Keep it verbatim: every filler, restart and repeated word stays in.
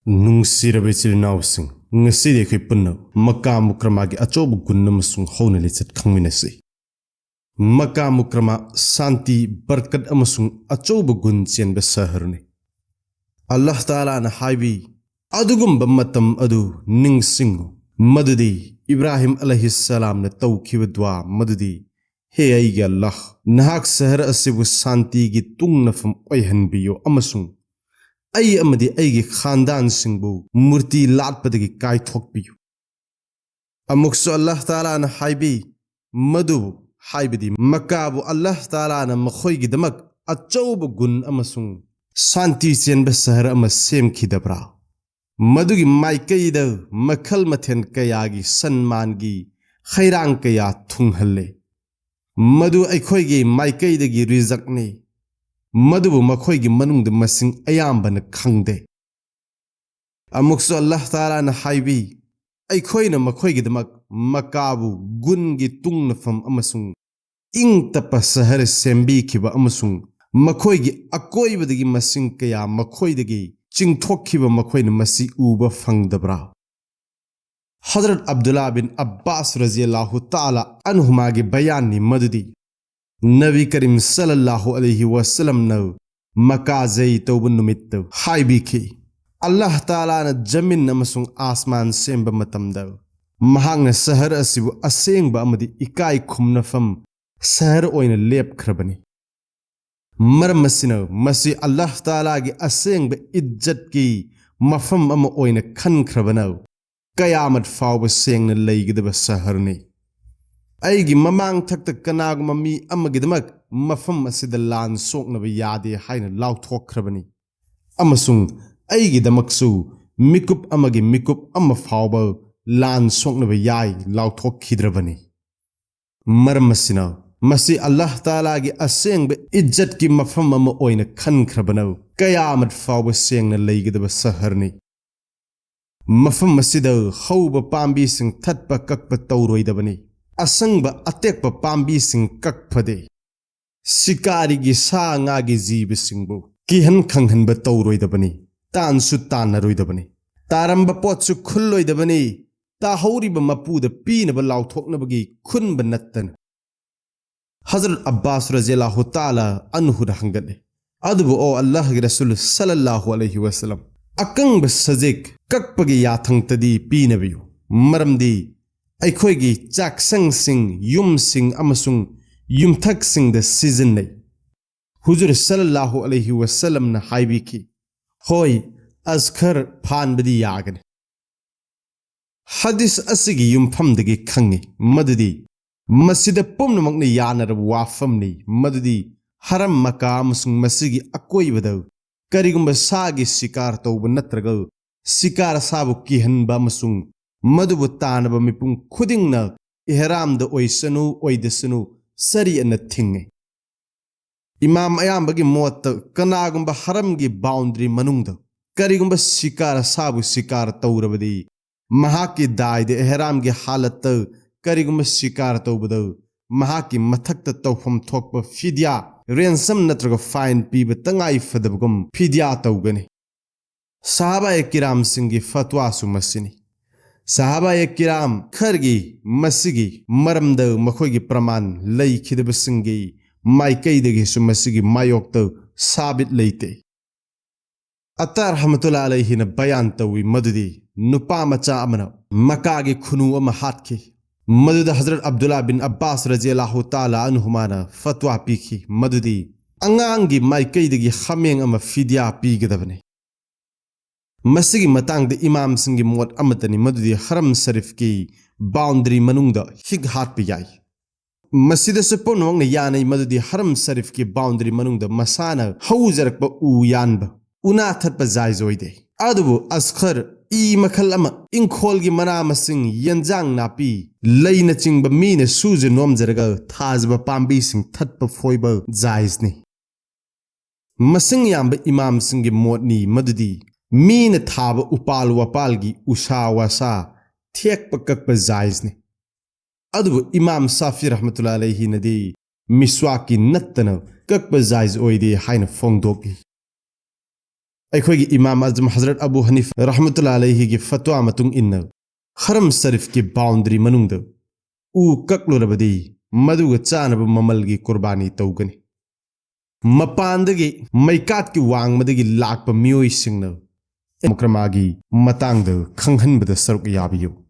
ꯅꯨꯡꯁꯤꯔꯕ ꯏꯆꯤꯜ ꯏꯅꯥꯎꯁꯤꯡ, ꯉꯁꯤꯗꯤ ꯑꯩꯈꯣꯏ ꯄꯨꯟꯅ ꯃꯀꯥ ꯃꯨꯀꯔꯃꯥꯒꯤ ꯑꯆꯧꯕ ꯒꯨꯟ ꯑꯃꯁꯨꯡ ꯍꯧꯅ ꯂꯤꯆꯠ ꯈꯪꯃꯤꯟꯅꯁꯤ꯫ ꯃꯀꯥ ꯃꯨꯀꯔꯃꯥ ꯁꯥꯟꯇꯤ, ꯕꯔꯀꯠ ꯑꯃꯁꯨꯡ ꯑꯆꯧꯕ ꯒꯨꯟ ꯆꯦꯟꯕ ꯁꯍꯔꯅꯤ꯫ ꯑꯜꯂꯥꯍ ꯇꯥꯂꯥꯅ ꯍꯥꯏꯕꯤ, "ꯑꯗꯨꯒꯨꯝꯕ ꯃꯇꯝ ꯑꯗꯨ ꯅꯤꯡꯁꯤꯡꯉꯨ, ꯃꯗꯨꯗꯤ ꯏꯕ꯭ꯔꯥꯍꯤꯝ ꯑꯂꯩꯍꯤꯁꯁꯂꯥꯝꯅ ꯇꯧꯈꯤꯕ ꯗꯨꯋꯥ ꯃꯗꯨꯗꯤ, 'ꯍꯦ ꯑꯩꯒꯤ ꯑꯜꯂꯥꯍ, ꯅꯍꯥꯛ ꯁꯍꯔ ꯑꯁꯤꯕꯨ ꯁꯥꯟꯇꯤꯒꯤ ꯇꯨꯡꯅꯐꯝ ꯑꯣꯏꯍꯟꯕꯤꯌꯨ ꯑꯃꯁꯨꯡ ꯑꯩ ꯑꯃꯗꯤ ꯑꯩꯒꯤ ꯈꯥꯟꯗꯥꯟꯁꯤꯡꯕꯨ ꯃꯨꯔꯇꯤ ꯂꯥꯠꯄꯗꯒꯤ ꯀꯥꯏꯊꯣꯛꯄꯤꯌꯨ.'" ꯑꯃꯨꯛꯁꯨ ꯑꯜꯂꯥꯍ ꯇꯥꯂꯥꯅ ꯍꯥꯏꯕꯤ, "ꯃꯗꯨꯕꯨ, ꯍꯥꯏꯕꯗꯤ ꯃꯀꯥꯕꯨ ꯑꯜꯂꯥꯍ ꯇꯥꯂꯥꯅ ꯃꯈꯣꯏꯒꯤꯗꯃꯛ ꯑꯆꯧꯕ ꯒꯨꯟ ꯑꯃꯁꯨꯡ ꯁꯥꯟꯇꯤ ꯆꯦꯟꯕ ꯁꯍꯔ ꯑꯃ ꯁꯦꯝꯈꯤꯗꯕ꯭ꯔꯥ? ꯃꯗꯨꯒꯤ ꯃꯥꯏꯀꯩꯗ ꯃꯈꯜ ꯃꯊꯦꯜ ꯀꯌꯥꯒꯤ ꯁꯟꯃꯥꯟꯒꯤ ꯈꯩꯔꯥꯡ ꯀꯌꯥ ꯊꯨꯡꯍꯜꯂꯦ꯫ ꯃꯗꯨ ꯑꯩꯈꯣꯏꯒꯤ ꯃꯥꯏꯀꯩꯗꯒꯤ ꯔꯤꯖꯛꯅꯤ, ꯃꯗꯨꯕꯨ ꯃꯈꯣꯏꯒꯤ ꯃꯅꯨꯡꯗ ꯃꯁꯤꯡ ꯑꯌꯥꯝꯕꯅ ꯈꯪꯗꯦ"꯫ ꯑꯃꯨꯛꯁꯨ ꯑꯜꯂꯥꯍ ꯇꯥꯂꯥꯅ ꯍꯥꯏꯕꯤ, "ꯑꯩꯈꯣꯏꯅ ꯃꯈꯣꯏꯒꯤꯗꯃꯛ ꯃꯀꯥꯕꯨ ꯒꯨꯟꯒꯤ ꯇꯨꯡꯅꯐꯝ ꯑꯃꯁꯨꯡ ꯏꯪ ꯇꯞꯄ ꯁꯍꯔ ꯁꯦꯝꯕꯤꯈꯤꯕ ꯑꯃꯁꯨꯡ ꯃꯈꯣꯏꯒꯤ ꯑꯀꯣꯏꯕꯗꯒꯤ ꯃꯁꯤꯡ ꯀꯌꯥ ꯃꯈꯣꯏꯗꯒꯤ ꯆꯤꯡꯊꯣꯛꯈꯤꯕ ꯃꯈꯣꯏꯅ ꯃꯁꯤ ꯎꯕ ꯐꯪꯗꯕ꯭ꯔꯥ?" ꯍꯖꯔꯠ ꯑꯕꯗꯨꯜꯂꯥ ꯕꯤꯟ ꯑꯕꯥꯁ ꯔꯖꯤꯌꯜꯂꯥꯍꯨ ꯇꯥꯂꯥ ꯑꯟꯍꯨꯃꯥꯒꯤ ꯕꯌꯥꯟꯅꯤ ꯃꯗꯨꯗꯤ, ꯅꯕꯤ ꯀꯔꯤꯝ ꯁꯜꯂꯜꯂꯥꯍꯨ ꯑꯂꯩꯍꯤ ꯋꯥꯁꯜꯂꯝꯅ ꯃꯀꯥ ꯖꯩ ꯇꯧꯕ ꯅꯨꯃꯤꯠꯇ ꯍꯥꯏꯕꯤꯈꯤ, "ꯑꯜꯂꯥꯍ ꯇꯥꯂꯥꯅ ꯖꯃꯤꯟ ꯑꯃꯁꯨꯡ ꯑꯥꯁꯃꯥꯟ ꯁꯦꯝꯕ ꯃꯇꯝꯗ ꯃꯍꯥꯛꯅ ꯁꯍꯔ ꯑꯁꯤꯕꯨ ꯑꯁꯦꯡꯕ ꯑꯃꯗꯤ ꯏꯀꯥꯏ ꯈꯨꯝꯅꯐꯝ ꯁꯍꯔ ꯑꯣꯏꯅ ꯂꯦꯞꯈ꯭ꯔꯕꯅꯤ꯫ ꯃꯔꯝ ꯑꯁꯤꯅ ꯃꯁꯤ ꯑꯜꯂꯥꯍ ꯇꯥꯂꯥꯒꯤ ꯑꯁꯦꯡꯕ ꯏꯖꯠꯀꯤ ꯃꯐꯝ ꯑꯃ ꯑꯣꯏꯅ ꯈꯟꯈ꯭ꯔꯕꯅ ꯀꯌꯥꯃꯠ ꯐꯥꯎꯕ ꯁꯦꯡꯅ ꯂꯩꯒꯗꯕ ꯁꯍꯔꯅꯤ꯫ ꯑꯩꯒꯤ ꯃꯃꯥꯡ ꯊꯛꯇ ꯀꯅꯥꯒꯨꯝꯕ ꯃꯤ ꯑꯃꯒꯤꯗꯃꯛ ꯃꯐꯝ ꯑꯁꯤꯗ ꯂꯥꯟ ꯁꯣꯛꯅꯕ ꯌꯥꯗꯦ ꯍꯥꯏꯅ ꯂꯥꯎꯊꯣꯛꯈ꯭ꯔꯕꯅꯤ, ꯑꯃꯁꯨꯡ ꯑꯩꯒꯤꯗꯃꯛꯁꯨ ꯃꯤꯀꯨꯞ ꯑꯃꯒꯤ ꯃꯤꯀꯨꯞ ꯑꯃ ꯐꯥꯎꯕ ꯂꯥꯟ ꯁꯣꯛꯅꯕ ꯌꯥꯏ ꯂꯥꯎꯊꯣꯛꯈꯤꯗ꯭ꯔꯕꯅꯤ꯫ ꯃꯔꯝ ꯑꯁꯤꯅ ꯃꯁꯤ ꯑꯜꯂꯥꯍ ꯇꯥꯂꯥꯒꯤ ꯑꯁꯦꯡꯕ ꯏꯖꯠꯀꯤ ꯃꯐꯝ ꯑꯃ ꯑꯣꯏꯅ ꯈꯟꯈ꯭ꯔꯕꯅ ꯀꯌꯥꯃꯠ ꯐꯥꯎꯕ ꯁꯦꯡꯅ ꯂꯩꯒꯗꯕ ꯁꯍꯔꯅꯤ꯫ ꯃꯐꯝ ꯑꯁꯤꯗ ꯍꯧꯕ ꯄꯥꯝꯕꯤꯁꯤꯡ ꯊꯠꯄ ꯀꯛꯄ ꯇꯧꯔꯣꯏꯗꯕꯅꯤ꯫ ꯑꯁꯪꯕ ꯑꯇꯦꯛꯄ ꯄꯥꯝꯕꯤꯁꯤꯡ ꯀꯛꯐꯗꯦ꯫ ꯁꯤꯀꯥꯔꯤꯒꯤ ꯁꯥ ꯉꯥꯒꯤ ꯖꯤꯕꯁꯤꯡꯕꯨ ꯀꯤꯍꯟ ꯈꯪꯍꯟꯕ ꯇꯧꯔꯣꯏꯗꯕꯅꯤ꯫ ꯇꯥꯟꯁꯨ ꯇꯥꯟꯅꯔꯣꯏꯗꯕꯅꯤ, ꯇꯥꯔꯝꯕ ꯄꯣꯠꯁꯨ ꯈꯨꯜꯂꯣꯏꯗꯕꯅꯤ, ꯇꯥꯍꯧꯔꯤꯕ ꯃꯄꯨꯗ ꯄꯤꯅꯕ ꯂꯥꯎꯊꯣꯛꯅꯕꯒꯤ ꯈꯨꯟꯕ ꯅꯠꯇꯅ꯫ ꯍꯖꯔꯠ ꯑꯕꯥꯁ ꯔꯖꯤꯌꯜꯂꯥꯍꯨ ꯇꯥꯂꯥ ꯑꯟꯍꯨꯗ ꯍꯪꯒꯠꯂꯤ, "ꯑꯗꯨꯕꯨ ꯑꯣ ꯑꯜꯂꯥꯍꯒꯤ ꯔꯁꯨꯜ ꯁꯜꯂꯜꯂꯥꯍꯨ ꯑꯂꯩꯍꯤ ꯋꯁꯜꯂꯝ, ꯑꯀꯪꯕ ꯁꯖꯤꯛ ꯀꯛꯄꯒꯤ ꯌꯥꯊꯪꯇꯗꯤ ꯄꯤꯅꯕꯤꯌꯨ, ꯃꯔꯝꯗꯤ ꯑꯩꯈꯣꯏꯒꯤ ꯆꯥꯛꯁꯪꯁꯤꯡ, ꯌꯨꯝꯁꯤꯡ ꯑꯃꯁꯨꯡ ꯌꯨꯝꯊꯛꯁꯤꯡꯗ ꯁꯤꯖꯤꯟꯅꯩ"꯫ ꯍꯨꯖꯨꯔ ꯁꯜꯂꯜꯂꯥꯍꯨ ꯑꯂꯩꯍꯤ ꯋꯁꯜꯂꯝꯅ ꯍꯥꯏꯕꯤꯈꯤ, "ꯍꯣꯏ, ꯑꯁꯈꯔ ꯐꯥꯟꯕꯗꯤ ꯌꯥꯒꯅꯤ"꯫ ꯍꯗꯤꯁ ꯑꯁꯤꯒꯤ ꯌꯨꯝꯐꯝꯗꯒꯤ ꯈꯪꯉꯤ ꯃꯗꯨꯗꯤ ꯃꯁꯤꯗ ꯄꯨꯝꯅꯃꯛꯅ ꯌꯥꯅꯔꯕ ꯋꯥꯐꯝꯅꯤ, ꯃꯗꯨꯗꯤ ꯍꯔꯝ ꯃꯀꯥ ꯑꯃꯁꯨꯡ ꯃꯁꯤꯒꯤ ꯑꯀꯣꯏꯕꯗ ꯀꯔꯤꯒꯨꯝꯕ ꯁꯥꯒꯤ ꯁꯤꯀꯥꯔ ꯇꯧꯕ ꯅꯠꯇ꯭ꯔꯒ ꯁꯤꯀꯥꯔ ꯁꯥꯕꯨ ꯀꯤꯍꯟꯕ ꯑꯃꯁꯨꯡ ꯃꯗꯨꯕꯨ ꯇꯥꯟꯅꯕ ꯃꯤꯄꯨꯝ ꯈꯨꯗꯤꯡꯅ ꯏꯍꯔꯥꯝꯗ ꯑꯣꯏꯁꯅꯨ ꯑꯣꯏꯗꯁꯅꯨ ꯁꯔꯤꯌꯠꯅ ꯊꯤꯡꯉꯤ꯫ ꯏꯃꯥꯝ ꯑꯌꯥꯝꯕꯒꯤ ꯃꯣꯠꯇ, ꯀꯅꯥꯒꯨꯝꯕ ꯍꯔꯝꯒꯤ ꯕꯥꯎꯟꯗꯔꯤ ꯃꯅꯨꯡꯗ ꯀꯔꯤꯒꯨꯝꯕ ꯁꯤꯀꯥꯔ ꯁꯥꯕꯨ ꯁꯤꯀꯥꯔ ꯇꯧꯔꯕꯗꯤ, ꯃꯍꯥꯛꯀꯤ ꯗꯥꯏꯗ ꯑꯦꯍꯔꯥꯝꯒꯤ ꯍꯥꯂꯠꯇ ꯀꯔꯤꯒꯨꯝꯕ ꯁꯤꯀꯥꯔ ꯇꯧꯕꯗ ꯃꯍꯥꯛꯀꯤ ꯃꯊꯛꯇ ꯇꯧꯐꯝ ꯊꯣꯛꯄ ꯐꯤꯗ꯭ꯌꯥ, ꯔꯦꯟꯁꯝ ꯅꯠꯇ꯭ꯔꯒ ꯐꯥꯏꯟ ꯄꯤꯕ ꯇꯉꯥꯏ ꯐꯗꯕꯒꯨꯝ ꯐꯤꯗ꯭ꯌꯥ ꯇꯧꯒꯅꯤ꯫ ꯁꯍꯥꯕꯥꯌꯦ ꯀꯤꯔꯥꯝꯁꯤꯡꯒꯤ ꯐꯠꯋꯥꯁꯨ ꯃꯁꯤꯅꯤ꯫ ꯁꯍꯥꯕꯥꯌꯦ ꯀꯤꯔꯥꯝ ꯈꯔꯒꯤ ꯃꯁꯤꯒꯤ ꯃꯔꯝꯗ ꯃꯈꯣꯏꯒꯤ ꯄ꯭ꯔꯃꯥꯟ ꯂꯩꯈꯤꯗꯕꯁꯤꯡꯒꯤ ꯃꯥꯏꯀꯩꯗꯒꯤꯁꯨ ꯃꯁꯤꯒꯤ ꯃꯥꯌꯣꯛꯇ ꯁꯥꯕꯤꯠ ꯂꯩꯇꯦ꯫ ꯑꯇꯥ ꯔꯍꯃꯇꯨꯜꯂꯥ ꯑꯂꯩꯍꯤꯅ ꯕꯌꯥꯟ ꯇꯧꯏ ꯃꯗꯨꯗꯤ ꯅꯨꯄꯥ ꯃꯆꯥ ꯑꯃꯅ ꯃꯀꯥꯒꯤ ꯈꯨꯅꯨ ꯑꯃ ꯍꯥꯠꯈꯤ꯫ ꯃꯗꯨꯗ ꯍꯖꯔꯠ ꯑꯕꯗꯨꯜꯂꯥ ꯕꯤꯟ ꯑꯕꯥꯁ ꯔꯖꯤꯌꯜꯂꯥꯍꯨ ꯇꯥꯂꯥ ꯑꯟꯍꯨꯃꯥꯅ ꯐꯠꯋꯥ ꯄꯤꯈꯤ ꯃꯗꯨꯗꯤ ꯑꯉꯥꯡꯒꯤ ꯃꯥꯏꯀꯩꯗꯒꯤ ꯍꯥꯃꯦꯡ ꯑꯃ ꯐꯤꯗ꯭ꯌꯥ ꯄꯤꯒꯗꯕꯅꯤ꯫ ꯃꯁꯤꯒꯤ ꯃꯇꯥꯡꯗ ꯏꯃꯥꯝꯁꯤꯡꯒꯤ ꯃꯣꯠ ꯑꯃꯠꯇꯅꯤ ꯃꯗꯨꯗꯤ ꯍꯔꯝ ꯁꯔꯤꯐꯀꯤ ꯕꯥꯎꯟꯗꯔꯤ ꯃꯅꯨꯡꯗ ꯍꯤꯛ ꯍꯥꯠꯄ ꯌꯥꯏ꯫ ꯃꯁꯤꯗꯁꯨ ꯄꯨꯝꯅꯃꯛꯅ ꯌꯥꯅꯩ ꯃꯗꯨꯗꯤ ꯍꯔꯝ ꯁꯔꯤꯐꯀꯤ ꯕꯥꯎꯟꯗꯔꯤ ꯃꯅꯨꯡꯗ ꯃꯁꯥꯅ ꯍꯧꯖꯔꯛꯄ ꯎ ꯌꯥꯟꯕ, ꯎꯅꯥ ꯊꯠꯄ ꯖꯥꯏꯖ ꯑꯣꯏꯗꯦ꯫ ꯑꯗꯨꯕꯨ ꯑꯁꯈꯔ, ꯏ ꯃꯈꯜ ꯑꯃ, ꯏꯪꯈꯣꯜꯒꯤ ꯃꯅꯥ ꯃꯁꯤꯡ, ꯌꯦꯟꯖꯥꯡ ꯅꯥꯄꯤ, ꯂꯩꯅꯆꯤꯡꯕ ꯃꯤꯅ ꯁꯨꯖ ꯅꯣꯝꯖꯔꯒ ꯊꯥꯖꯕ ꯄꯥꯝꯕꯤꯁꯤꯡ ꯊꯠꯄ ꯐꯣꯏꯕ ꯖꯥꯏꯖꯅꯤ꯫ ꯃꯁꯤꯡ ꯌꯥꯝꯕ ꯏꯃꯥꯝꯁꯤꯡꯒꯤ ꯃꯣꯠꯅꯤ ꯃꯗꯨꯗꯤ ꯃꯤꯅ ꯊꯥꯕ ꯎꯄꯥꯜ ꯋꯥꯄꯥꯜꯒꯤ ꯎꯁꯥ ꯋꯥꯁꯥ ꯊꯦꯛꯄ ꯀꯛꯄ ꯖꯥꯏꯖꯅꯤ꯫ ꯑꯗꯨꯕꯨ ꯏꯃꯥꯝ ꯁꯥꯐꯤ ꯔꯍꯃꯇꯨꯜꯂꯥ ꯑꯂꯩꯍꯤꯅꯗꯤ ꯃꯤꯁ꯭ꯋꯥꯛꯀꯤ ꯅꯠꯇꯅ ꯀꯛꯄ ꯖꯥꯏꯖ ꯑꯣꯏꯗꯦ ꯍꯥꯏꯅ ꯐꯣꯡꯗꯣꯛꯏ꯫ ꯑꯩꯈꯣꯏꯒꯤ ꯏꯃꯥꯝ ꯑꯖꯝ ꯍꯖꯔꯠ ꯑꯕꯨ ꯍꯅꯤꯐ ꯔꯍꯃꯇꯨꯜꯂꯥ ꯑꯂꯩꯍꯤꯒꯤ ꯐꯠꯋꯥ ꯃꯇꯨꯡ ꯏꯟꯅ ꯍꯔꯝ ꯁꯔꯤꯐꯀꯤ ꯕꯥꯎꯟꯗꯔꯤ ꯃꯅꯨꯡꯗ ꯎ ꯀꯛꯂꯨꯔꯕꯗꯤ ꯃꯗꯨꯒ ꯆꯥꯅꯕ ꯃꯃꯜꯒꯤ ꯀꯨꯔꯕꯥꯅꯤ ꯇꯧꯒꯅꯤ꯫ ꯃꯄꯥꯟꯗꯒꯤ ꯃꯩꯀꯥꯠꯀꯤ ꯋꯥꯡꯃꯗꯒꯤ ꯂꯥꯛꯄ ꯃꯤꯑꯣꯏꯁꯤꯡꯅ ꯃꯨꯀ꯭ꯔꯃꯥꯒꯤ ꯃꯇꯥꯡꯗ ꯈꯪꯍꯟꯕꯗ ꯁꯔꯨꯛ ꯌꯥꯕꯤꯌꯨ꯫